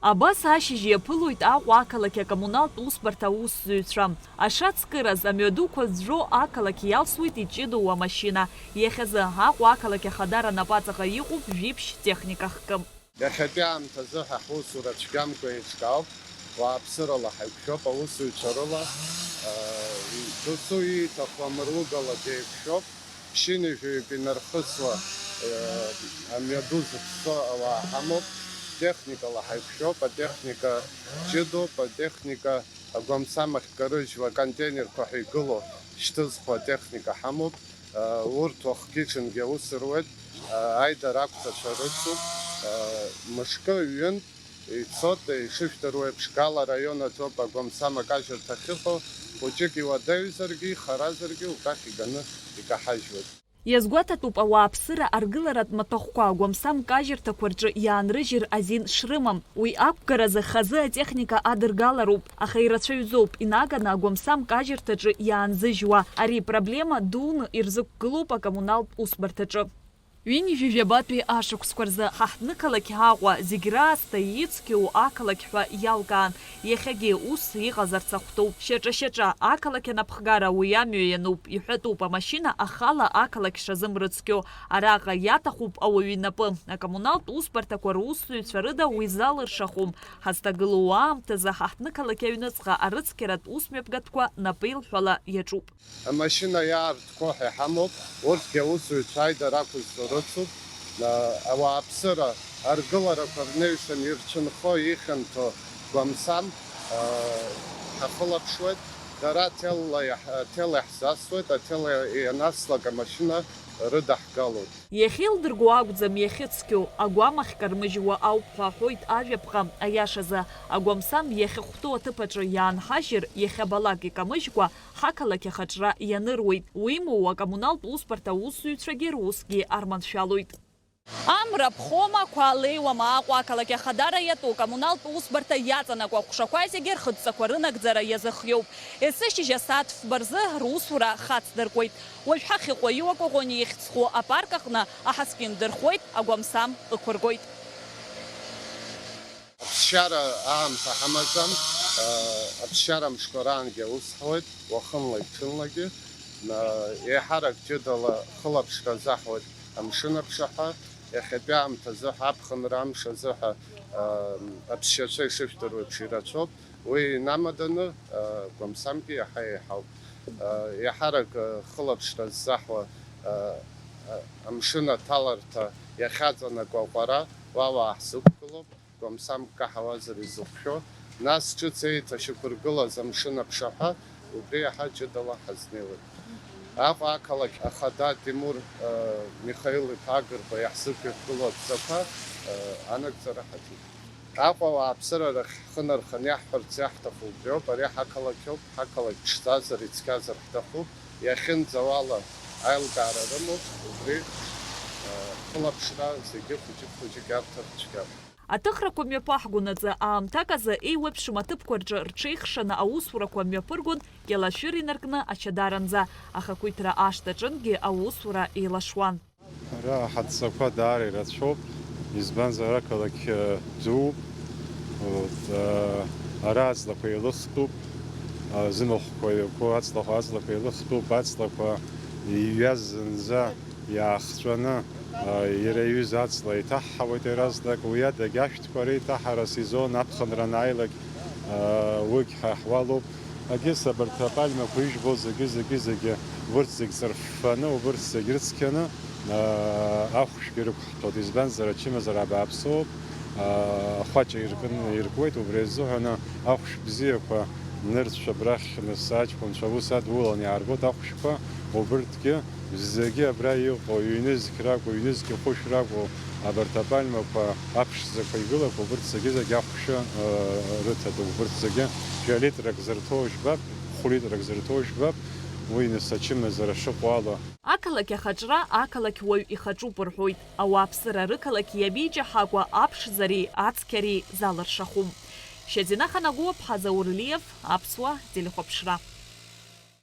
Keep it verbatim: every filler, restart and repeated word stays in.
Абас ашьыжь иаԥылоит Аҟәа ақалақь акоммуналтә усбарҭа аусзуҩцәа. Ашацкыраз амҩадуқәа зжәо ақалақь иалсуеит иҷыдоу амашьына. Иахьазы Аҟәа ақалақь ахадара напаҵаҟа иҟоуп жәиԥшь техника хкы. Иахьатәи аамҭазы ҳа ҳусура цәгьамкәа еиҿкаауп, уааԥсырала ҳаиқәшәоуп, аусзуҩцәа рыла, э, досу ииҭаху амыругала деиқәшәоуп. Ԥшьынҩажәаҩык инархысуа, э, амҩаду зыԥссо ауаа ҳамоуп, техникала ҳаиқәшәоуп, атехника ҷыдоуп, атехника агәамсам ахькарыжьуа, аконтейнерқәа ҳәа игылоу шьҭызхуа атехника ҳамоуп, э, урҭ уахгьы-ҽынгьы аус руеит, э, аидара ақәҵацәа рыцуп, э, мышкы, ҩынтә ицоит, ишыжәдыруа еиԥш, Гала араион аҿоуп агәамсам акажьырҭа ахьыҟоу, хәыҷык иуадаҩзаргьы, ихаразаргьы убрахь иганы икаҳажьуеит. Иазгәаҭатәуп ауааԥсыра аргыларатә маҭәахәқәа агәамсам кажьырҭақәа рҿы иаанрыжьыр азин шрымам. Уи ақәгаразы хазы атехника адыргалароуп, аха ирацәаҩӡоуп инаганы агәамсам кажьырҭаҿы иаанзыжьуа. Ари проблема дуны ирзықәгылоуп акоммуналтә усбарҭаҿы. Ҩынҩажәи жәабатәи ашықәсқәа рзы ҳаҳҭнықалақь Аҟәа зегь раасҭа ицқьоу ақалақь ҳәа иалкаан, иахьагьы ус иҟазарц ахәҭоуп. Шьаҿа-шьаҿа ақалақь анапхгара уи амҩа иануп, иҳәатәуп амашьына ахала ақалақь шазымрыцқьо. Араҟа иаҭахуп ауаҩы инапы. Акоммуналтә усбарҭақәа русзуҩцәа рыда уи залыршахом. Ҳазҭагылоу аамҭазы ҳаҳҭнықалақь аҩныҵҟа арыцқьаратә усмҩаԥгатәқәа напеилҳәала иаҿуп. Амашьына иаартқәоу ҳәа иҳамоуп, урҭгьы аусзуҩцәа аидара ақәызҵо рыцуп. Ауааԥсыра аргыларақәа рнаҩсан ирцәынхо, ихьанҭоу гәамсам, ҳахылаԥшуеит. Дара аҭелла иаҳ-, аҭел иаҳзасуеит, аҭел ианаслак амашьына рыдаҳгалоит. Иахьеилдырго акәӡам иахьыцқьоу, агәам ахькармыжьуа ауп ҳәа аҳәоит ажәаԥҟа. Аиашазы, агәамсам иахьахәҭоу аҭыԥ аҿы иаанҳажьыр, иахьабалак икамыжькәа, ҳақалақь ахаҿра ианыруеит. Уимоу, акоммуналтә усбарҭа аусзуҩцәагьы русгьы арманшәалоит. Амра ԥхома, ақәа леиуама, Аҟәа ақалақь ахадара иатәу акоммуналтә усбарҭа иаҵанакуа аҟәшақәа зегьы рхыдҵақәа рынагӡара иазыхиоуп. Есышьыжь асааҭ фба рзы русура хацдыркуеит. Уажә ҳахьыҟоу аиуа Коӷониа ихьӡ зху апарк аҟны аҳаскьын дырхуеит, агәамсам ықәыргоит. Аԥсшьара аамҭа ҳамаӡам, аԥсшьара мшқәа раангьы аус ҳуеит, уахынлагь-ҽынлагьы. Еиҳарак ҷыдала хылаԥшра азаҳуеит амшын аԥшаҳәа, иахьатәи аамҭазы ҳәа, аԥхынра амш азы ҳәа, аԥсшьацәа ишыжәдыруа еиԥш ирацәоуп. Уи инамаданы, гәамсамгьы иаҳа еиҳауп. Еиҳарак хылаԥшра ззаҳуа, амшын аҭаларҭа иахьаҵанакуа аҟәара, уа уаа ҳзықәгылоуп. Гәамсамк каҳауазар изыхәшәо, нас ҿыц еиҭашьақәыргылаз амшын аԥшаҳәа, убри иаҳа ҷыдала ҳазнеиуеит. Аҟәа ақалақь ахада Тимур, э, Михаил-иԥа Агрба иаҳзықәиргыло адҵақәа, э, анагӡара ҳаҿуп. Аҟәа ауааԥсыра рахь ҳхы нарханы иаҳҳәарц иаҳҭаху убриоуп, ари ҳақалақь ауп, ҳақалақь ԥшӡазар, ицқьазар ҳҭахуп, иахьынӡауала аилкаара рымоуп, убри, э, хылаԥшра зегьы хәыҷык-хәыҷык иарҭар цәгьам. Аҭыхрақәа мҩаԥаҳгон аҵы, аамҭак азы еиуеиԥшым аҭыԥқәа рҿы рҽеихшаны аусурақәа мҩаԥыргон, Кьалашәыр инаркны Ачадаранӡа, ахақәиҭра ашҭаҿынгьы аусура еилашуан. Ара ҳадҵақәа даара ирацәоуп, избанзар, ақалақь, э, дууп, вот, э, ара аҵлақәа еилыхтәуп, э, зымахәқәа еиқәу аҵлақәа, аҵлақәа еилыхтәуп, аҵлақәа иҩаз зынӡа иаахҵәаны, а, иара иҩыза аҵла иҭаҳҳауеит иаразнак, уи адагь ашәҭқәа реиҭаҳара асезон аԥхынра анааилак, а, уигь ҳа ҳуалуп. Агьыс абарҭ апальмақәа ижәбо зегьы, зегьы, зегьы, убырҭ зегь ҵырффаны, убырҭ зегь рыцқьаны, а, ахәшәгьы рықәҳҭәоит, избанзар, ачымазара абааԥсоуп, а, ахәаҷа иркын, иркуеит, убри азыҳәаны ахәшә бзиақәа нырцә абрахь, нас аҷкәынцәа аус адулан иааргоит ахәшәқәа, убырҭгьы зегьы абра иҟоу, ҩнызқь ракәу, ҩнызқь хәышә ракәу, абарҭ апальмақәа аԥшӡақәа игылақәоу, убырҭ зегьы-зегьы ахәшәы, ы, рыҭатәуп, убырҭ зегьы жәа-литрак зырҭоу жәбап, хә-литрак зырҭоу жәбап, уи нас ачымазара шыҟоу ала. Ақалақь ахаҿра ақалақь уаҩ ихаҿуп рҳәоит. Ауааԥсыра рықалақь иабиҷаҳакәа аԥшӡареи ацқьареи залыршахәым. Шьазина Ханагәыуаԥҳа, Заур Лиев, Аԥсуа телехәаԥшра.